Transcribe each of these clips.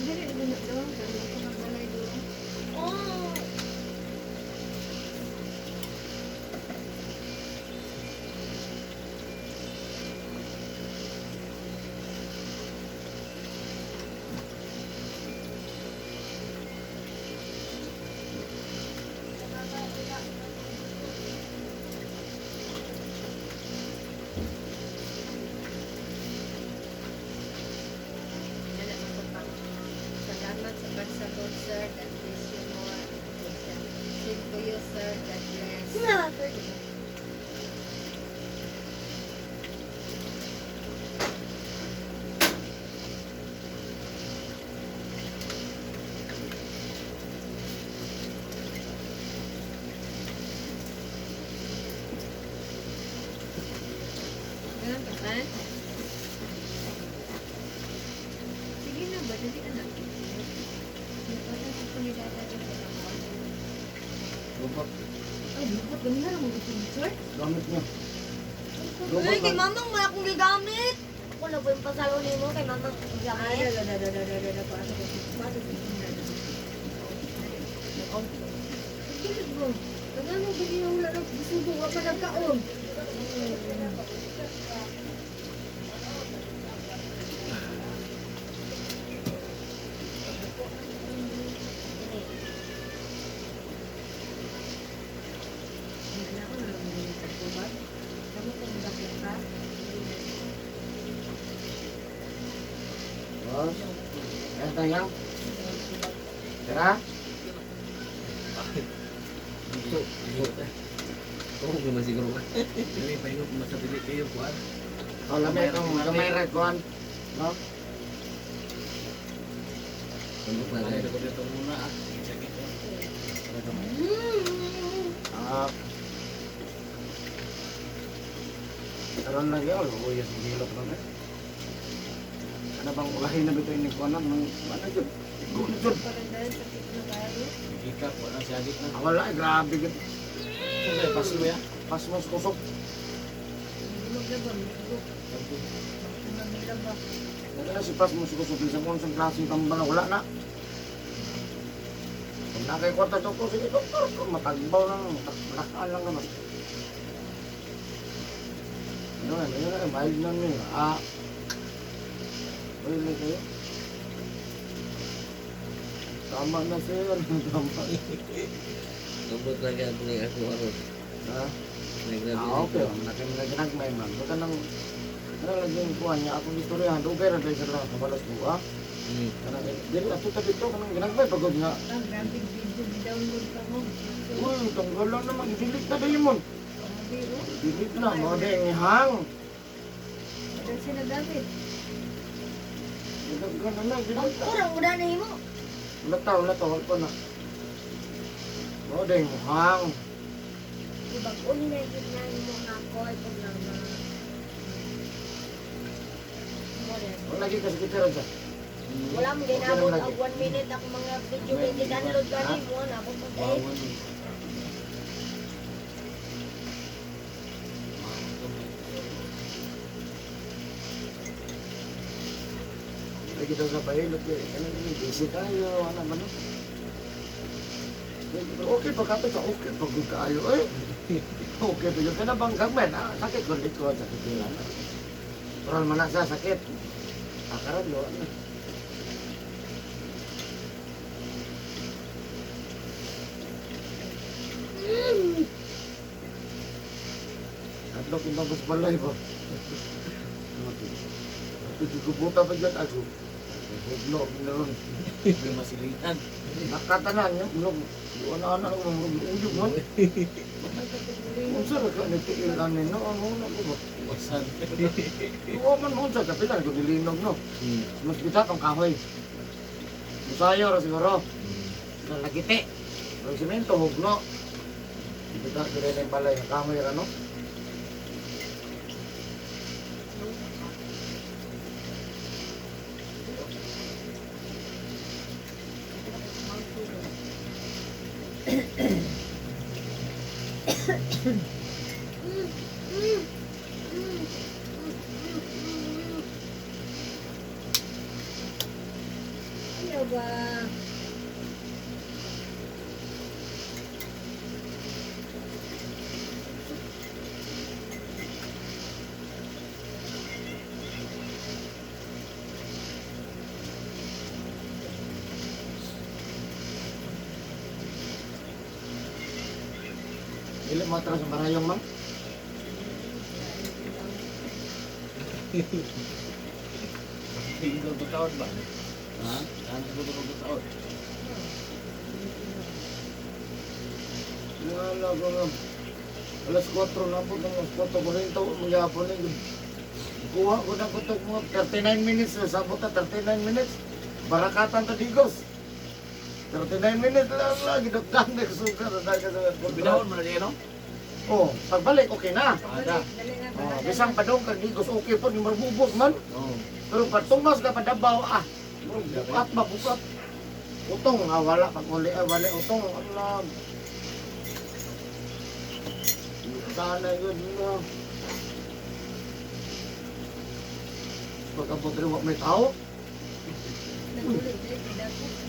Dili na na daw, kay ko magbalay do. Oh. Dala mo pa. Salamat sa pagsagot, sir. God bless you more. Same to you, sir. God bless. Na. Ganun pa man? Sige na ba? Dali na. Nagpatay sa panidada dyan sa mga. Robot. Ay, lupot. Ganyan mo gusto mo, sir? Gamit niya. Uy, kay mamang wala akong gigamit. Ako na po yung pasalo nimo kay mamang Ay, gigamit. da, da, da, da, da, da, da, paano ko? Paano ko? Dili mo. Ano ba niya wala nang gusto wa pa nagkaon? Boss. Ayan tayo. Tara. Ito, ito. Oo, naman siguro ba? Dili, pahingo kung masabili kayo, kuan. Oh, lamay itong gamay red kuan. No? Ano pa rin? Ah. Karon lagi oh, luya sa gilok na ba? Ano bang ulahin na bito ini kuan nang ano jud? Igo na jud. Parang dahil sakit na tayo. Gikap, wala siya agit na. Ah, wala, eh, grabe gud. Ano, paso ya? Pasmos kusog. Hindi maglaba, migo. Maglaba. Wala na si Pasmos kusog sa kung sa klaseng tambal wala na. Kung na kay kwarta doktor, sige doktor, kung matagbaw na, matakbalaan lang naman. Ano na, ano na, mild na niyo. Ah, Pwede kayo? Tama na sir, tama. Lubot na kaya ni ako aron. Ha? Nagrabe. Ah, okay. Ang naginagmay man. Baka nang, ano lagi yung kuha niya, akong istoryahan, dugay na tayo sa kabalas mo, ah. Kanang, dili, ato tabi to, kanang ginagmay, pagod nga. Ah, grabe video, download pa mo. Uy, tanggal lang naman, delete na dahil mo. Grabe, oh. Delete na, mga dahil hang. Dahil siya nagamit. Nagaggan na lang, Ang delete na. kurang uda na himo. Wala ta, wala ta, wala pa na. Mga dahil hang. Ibag-on na gyud na nimo nga ako ay programa. Mo rin. Wala lagi kasi kita rin siya. Wala mo ginabot ang 1 minute ako mga video kay gi-download gani mo na ako pag Lagi kita sa pahilot, eh. Ano yun, busy tayo, ano man. Okay pa kato sa okay pa gud kaayo eh. Okay pa yun. Kana bang gagmay na sakit ko likod, sakit nila. Pero man na sa sakit. Akaran lo ano. Adlok yung tapos balay ba? Kubuta pa dyan ako. Huglo, meron. May masilitan. Nakatanan niya, mulog. Ano-ano, mulog, uyog man. Unsa ra ka nagtiil ani no, ano na ko ba? Wasan. Oo man unsa ka pila ko dilinog no. Mas kita tong kahoy. Musayo ra siguro. Sa lagiti. Ang semento hugno. Kita dire na yung balay ng kahoy ra no. Ayaw ba? Dili mo atras ang barayong, ma'am. Hindi ko taon ba? Ha? Ano ko ko taon? Wala ko nga. Alas 4 na po, alas 4:40, magyapon na yun. Kuha ko na kutok mo, 39 minutes, sabot na 39 minutes. Barakatan to Digos. 39 minutes lang lang, gidukdan na sugar, na Binahon mo na diyan, no? Oh, pagbalik, okay na. Ada. Dali na, Oh, dali na. bisang padong kag Digos, okay po, ni marbubos man. Oo. Pero pag tumas ka padabaw, ah, bukat ba, bukat. Utong, ah, wala, pag uli, ah, wala, utong, alam. Sana yun, no. Pagkabot rin, wa may tao. Naguli, dali, dali.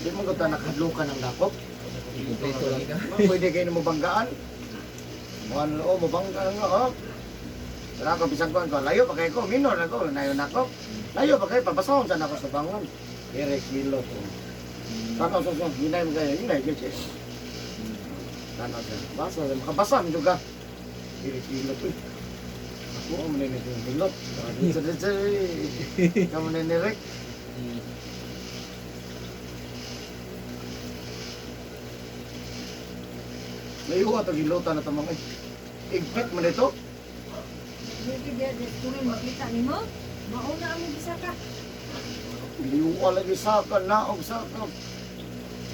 Di mo gata nakadlukan ng dakop. Kompleto lang ka. Pwede kayo na mabanggaan. Muhan loo, mabanggaan nga, oh. Wala ko, bisag ko, layo pa kayo ko, minor na ko, nayon ako. Layo pa kayo, pabasahon sana ako sa bangon. Kere kilo ko. Tanaw sa sa, hinay mo kayo, hinay, kaya Tanaw sa, basa, makabasa mo juga. Kere kilo ko. Ako, ang maninig yung hilot. Kamu ninirek. Layo ato gilutan na tamang eh. Igpit man ito. Hindi diya, tuloy makita nimo. Mauna ang bisa ka. Liwa lagi saka, naog saka.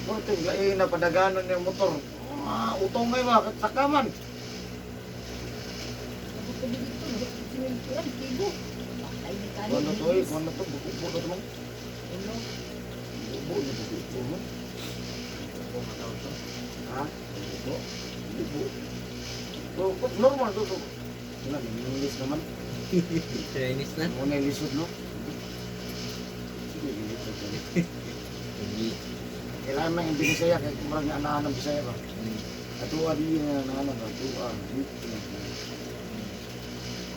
Puting lain na padaganan yung motor. Ah, utong ngayon ba? Sakaman. Tubig ito, simintuan, kibo. Patay ni kani. Kuha na to eh, kuha na to. Bukubo na to man. Ulo. Bukubo na bukubo mo. Ha? Bukubo? Bukubo. Bukubo, normal to. Wala, English naman. Chinese na. Muna yung lisod, no? Sige, lisod. Hindi. Kailangan man yung Bisaya, kaya kumurag na anahan ng Bisaya ba? Atua di na anahan ba? Atua.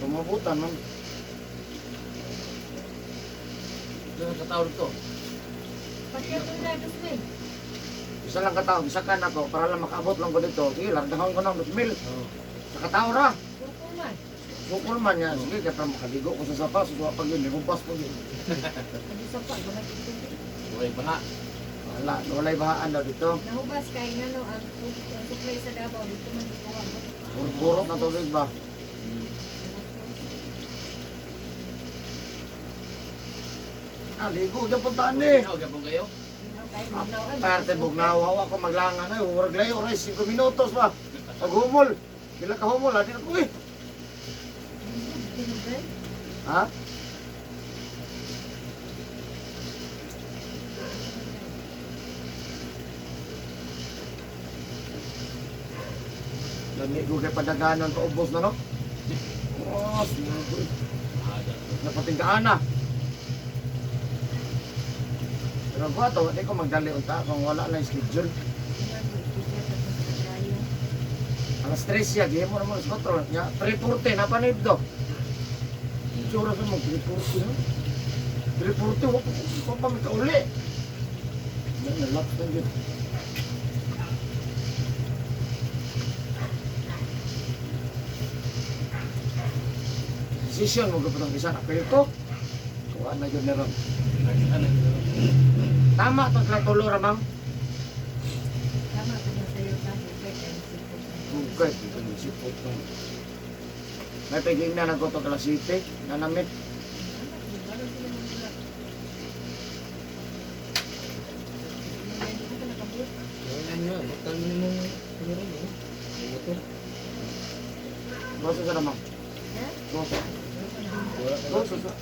Kumabutan man. Ito na katawag to. Pati ako na, Dusmin. Isa lang katao, bisa ka na ko, para lang makaabot lang ko dito. Sige, largahon ko ng 2,000. Oo. Sa katao ra. Kuko man. Sukol man niya. Sige, kaya para makaligo ko sa sapa, susuwa pag yun, nihubas ko yun. Adi sa pa, gamay ko tubig. Walay baha. Wala, walay bahaan daw dito. Nahubas kay ngano ang ang supply sa Davao dito man gikuha mo. Burok na tubig ba? Ah, ligo, dyan puntaan eh. Ikaw, gapon kayo? Parte bugnaw ako maglangan ay murag layo oray 5 minutos ba. Paghumol. Pila ka humol adi na ko eh. Ha? Lami ko kay padaganon paubos na no. Oh, sinugo. Napatinggaan na. Pero ko ato, di ko magdali unta kung wala lang schedule. Alas 3 siya, gihimo na mo alas 4. Nya, 3:40 na panib do. Tsura sa mo, 3:40 no? 3:40, wa pa pa mi kauli. Na nalaps na yun. Decision mo gapotong bisan apel ko. Kuha na yun meron. Tama to sa tulo ra ma'am. Tama ko na sa'yo sa bukay kay sipot. Bugay, dito ni sipot no. May paging na nagkoto kala city, nanamit. Wala nyo. Buktan mo mo meron mo. Yung motor. Goso sa namang. Ha? Goso. Wala ka. Goso sa.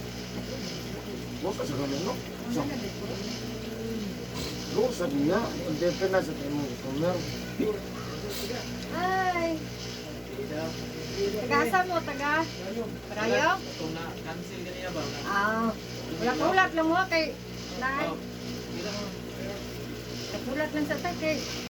Goso sa gamit no. So, goso niya. Ang depe na sa timo customer. Hi! Hindi daw. Taga asa mo, taga? Parayo? Itong na cancel kanina ba? Ah, ulat-ulat lang mo kay lain. Ulat lang sa ta kay